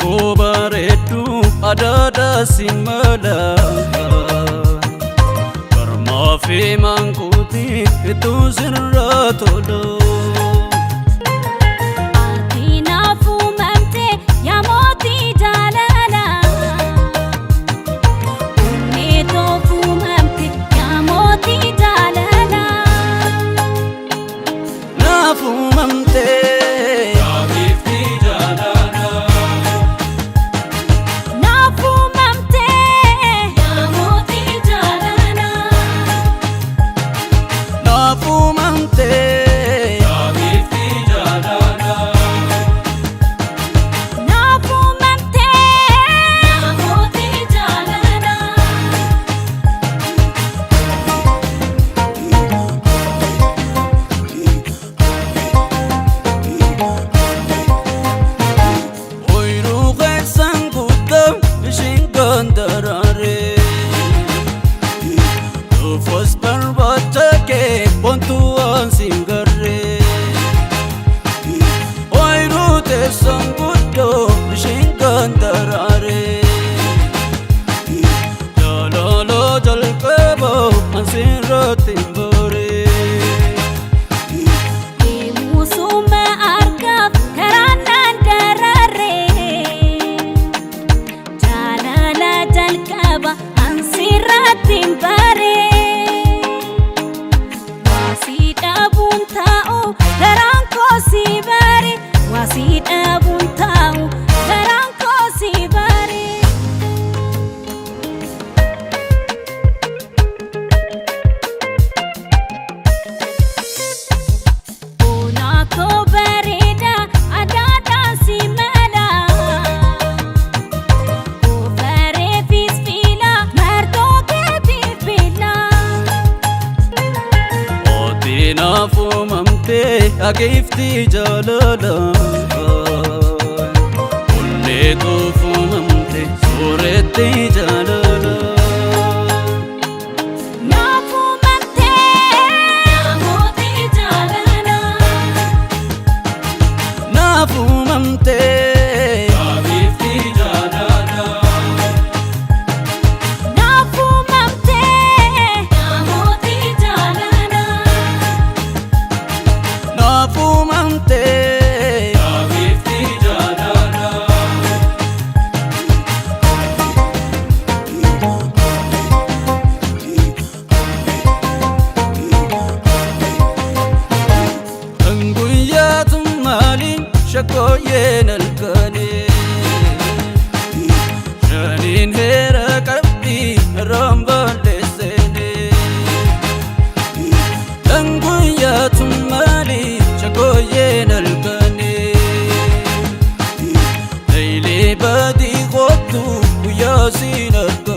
Koo bareedduu adaadhaa si mala. Karmaa fi maanguutiin ituu sirraa tolu. Ati naaf uumamte yaa mootii jaalala. Onnee toof uumamte yaa mootii jaalala. Naaf uumamte yaa giiftii jaalala. Naaf uumamte yaa mootii jaalala. Naaf uumamte yaa giiftii jaalala. Naaf uumamte yaa mootii jaalala. Ooyiruu keessan guddaa ishiin gandaraaree. Dhufus barbaacha kee bontuu waan siin garree. Ooyiruu teessan guddoo ishiin gandaraaree. Jaalala jalqabaa ansirratti hin baree. Deemuusuma argaaf karaan naan daraaree. Jaalala jalqaba ansirratti hin baree. Waasii dhabuun taa'u garaan koo si bare. Waasii dhabuun taa'u garaan koo si bare. Boona koo bareeda adaadhaan si mala. Goofareefis fila martoo keetiif fila. Ati naaf uumamte yaa giiftii jaalala. Onnee toof uumamte sooretti jaalala. Naaf uumamte yaa mootii jaalala. Naaf uumamte yaa giiftii jaalala. Naaf uumamte yaa mootii jaalala. Naaf uumamte yaa giiftii jaalala. Kan guyyaatu maaliin shakkooyyeen halkanii. Shaniin heera qabdii irraan balleessanii. Kan guyyaatu maaliin shakkooyyeen halkanii. Leeyilee badii kootu guyyaa siin arganii.